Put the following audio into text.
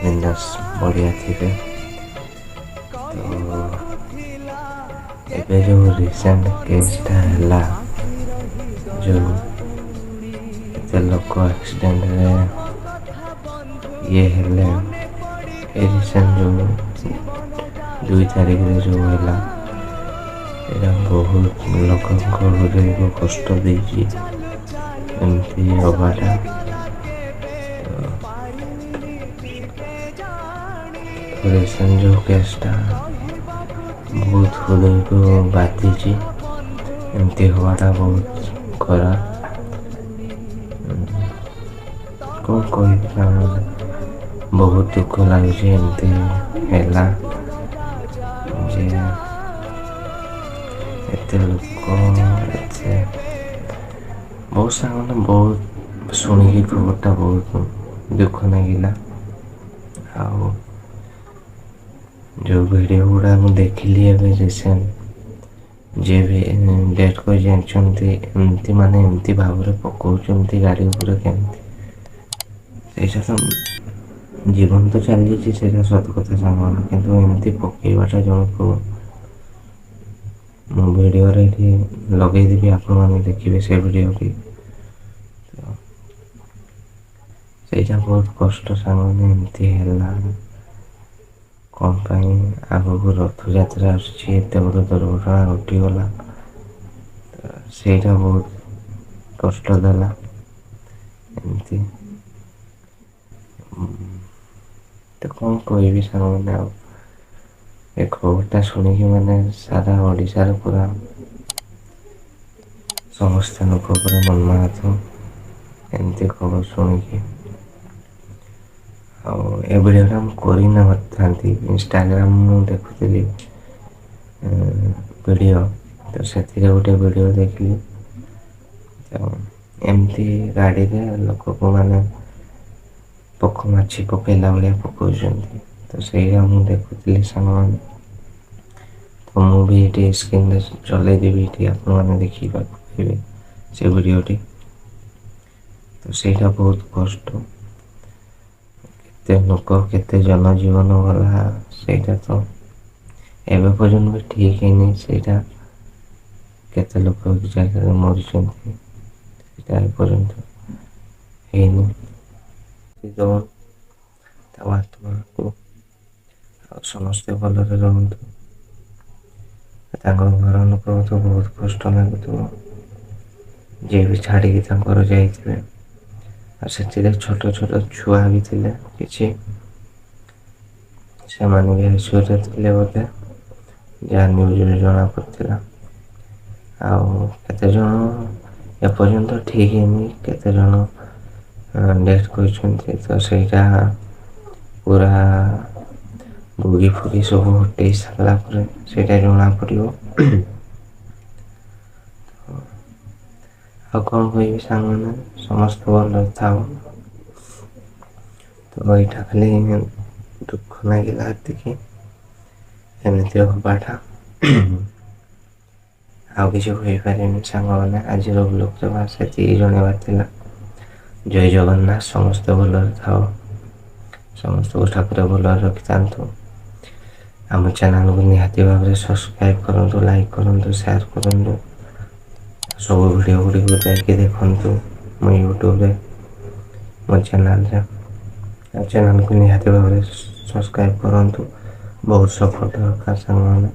ବିନ୍ଦାସ ବଢ଼ିଆ ଥିବେ। ତ ଏବେ ଯେଉଁ ରିସେଣ୍ଟ କେସ୍ଟା ହେଲା, ଯେଉଁ ଏତେ ଲୋକ ଆକ୍ସିଡେଣ୍ଟରେ ଇଏ ହେଲେ, ଏ ରିସେଣ୍ଟ ଯେଉଁ 2 ତାରିଖରେ ଯେଉଁ ହେଲା, ଏଇଟା ବହୁତ ଲୋକଙ୍କ ହୃଦୟକୁ କଷ୍ଟ ଦେଇଛି ଏମିତି ହବାଟା। ତ ରିସେଣ୍ଟ ଯେଉଁ କେସ୍ଟା ବହୁତ ହୃଦୟକୁ ବାଧିଛି, ଏମିତି ହବାଟା ବହୁତ ଖରାପ। କ'ଣ କହିବି ସାଙ୍ଗମାନେ, ବହୁତ ଦୁଃଖ ଲାଗୁଛି ଏମିତି ହେଲା ଯେ ଏତେ ଲୋକ ଏତେ ବହୁତ ସାଙ୍ଗମାନେ ବହୁତ ଶୁଣିକି ଖବରଟା ବହୁତ ଦୁଃଖ ଲାଗିଲା। ଆଉ ଯେଉଁ ଭିଡ଼ିଓ ଗୁଡ଼ା ମୁଁ ଦେଖିଲି ଏବେ ରିସେଣ୍ଟ, ଯିଏ ବି ଡେଥ୍ କରି ଯାଇଛନ୍ତି, ଏମିତି ମାନେ ଏମିତି ଭାବରେ ପକଉଛନ୍ତି ଗାଡ଼ି ଉପରେ କେମିତି, ସେଇଟା ତ ଜୀବନ ତ ଚାଲିଯାଇଛି, ସେଇଟା ସତ କଥା ସାଙ୍ଗମାନେ। କିନ୍ତୁ ଏମିତି ପକେଇବାଟା ଜଣକୁ, ମୁଁ ଭିଡ଼ିଓରେ ଏଠି ଲଗେଇଦେବି, ଆପଣମାନେ ଦେଖିବେ ସେ ଭିଡ଼ିଓଟି। ତ ସେଇଟା ବହୁତ କଷ୍ଟ ସାଙ୍ଗମାନେ, ଏମିତି ହେଲା କ'ଣ ପାଇଁ? ଆଗକୁ ରଥଯାତ୍ରା ଆସୁଛି, ଏତେ ବଡ଼ ଦୁର୍ଘଟଣା ଘଟିଗଲା, ତ ସେଇଟା ବହୁତ କଷ୍ଟ ଦେଲା ଏମିତି। ତ କ'ଣ କହିବି ସାଙ୍ଗମାନେ, ଆଉ ଏ ଖବରଟା ଶୁଣିକି ମାନେ ସାରା ଓଡ଼ିଶାର ପୁରା ସମସ୍ତ ଲୋକ ପୁରା ମର୍ମାହତ ଏମିତି ଖବର ଶୁଣିକି। ଆଉ ଏ ଭିଡ଼ିଓଟା ମୁଁ କରିନଥାନ୍ତି, ଇନଷ୍ଟାଗ୍ରାମ ମୁଁ ଦେଖୁଥିଲି ଭିଡ଼ିଓ, ତ ସେଥିରେ ଗୋଟେ ଭିଡ଼ିଓ ଦେଖିଲି, ତ ଏମିତି ଗାଡ଼ିରେ ଲୋକକୁ ମାନେ ପୋକ ମାଛି ପକେଇଲା ଭଳିଆ ପକଉଛନ୍ତି, ତ ସେଇଟା ମୁଁ ଦେଖୁଥିଲି ସାଙ୍ଗମାନେ। ତ ମୁଁ ବି ଏଠି ସ୍କ୍ରିନରେ ଚଲେଇଦେବି, ଏଠି ଆପଣମାନେ ଦେଖିବାକୁ ପାଇବେ ସେ ଭିଡ଼ିଓଟି। ତ ସେଇଟା ବହୁତ କଷ୍ଟ, କେତେ ଲୋକ କେତେ ଜନଜୀବନ ଗଲା, ସେଇଟା ତ ଏବେ ପର୍ଯ୍ୟନ୍ତ ବି ଠିକ୍ ହେଇନି। ସେଇଟା କେତେ ଲୋକ ଜାଗାରେ ମରିଛନ୍ତି, ସେଇଟା ଏପର୍ଯ୍ୟନ୍ତ ହେଇନି। ତା ଆତ୍ମାକୁ, ଆଉ ସମସ୍ତେ ଭଲରେ ରୁହନ୍ତୁ। ତାଙ୍କ ଘର ଲୋକଙ୍କୁ ତ ବହୁତ କଷ୍ଟ ଲାଗୁଥିବ, ଯିଏ ବି ଛାଡ଼ିକି ତାଙ୍କର ଯାଇଥିବେ। ଆଉ ସେଥିରେ ଛୋଟ ଛୋଟ ଛୁଆ ବି ଥିଲେ କିଛି, ସେମାନେ ବି ଆଇସିୟୁରେ ଥିଲେ ବୋଧେ, ଯାହା ନ୍ୟୁଜ୍ରେ ଜଣା ପଡ଼ିଥିଲା। ଆଉ କେତେଜଣ ଏପର୍ଯ୍ୟନ୍ତ ଠିକ୍ ହେଇନି, କେତେ ଜଣ ଡେଥ୍ କରିଛନ୍ତି, ତ ସେଇଟା ପୁରା ବୋଗି ଫୋଗି ସବୁ ହଟେଇ ସାରିଲା ପରେ ସେଇଟା ଜଣା ପଡ଼ିବ। ଆଉ କ'ଣ କହିବି ସାଙ୍ଗମାନେ, ସମସ୍ତେ ଭଲରେ ଥାଅ। ତ ଏଇଟା ଖାଲି ଦୁଃଖ ଲାଗିଲା ଏତିକି ଏମିତି ହବାଟା, ଆଉ କିଛି କହିପାରିନି ସାଙ୍ଗମାନେ। ଆଜିର ବ୍ଲଗ୍ରେ ବାସ୍ ସେତିକି ଜଣେଇବାର ଥିଲା। ଜୟ ଜଗନ୍ନାଥ, ସମସ୍ତେ ଭଲରେ ଥାଅ, ସମସ୍ତଙ୍କୁ ଠାକୁର ଭଲରେ ରଖିଥାନ୍ତୁ। ଆମ ଚ୍ୟାନେଲକୁ ନିହାତି ଭାବରେ ସବସ୍କ୍ରାଇବ୍ କରନ୍ତୁ, ଲାଇକ୍ କରନ୍ତୁ, ସେୟାର କରନ୍ତୁ, ସବୁ ଭିଡ଼ିଓ ଗୁଡ଼ିକୁ ଯାଇକି ଦେଖନ୍ତୁ ମୋ ୟୁଟ୍ୟୁବରେ, ମୋ ଚ୍ୟାନେଲରେ। ଆଉ ଚ୍ୟାନେଲକୁ ନିହାତି ଭାବରେ ସବସ୍କ୍ରାଇବ୍ କରନ୍ତୁ, ବହୁତ ସପୋର୍ଟ ଦରକାର ସାଙ୍ଗମାନେ।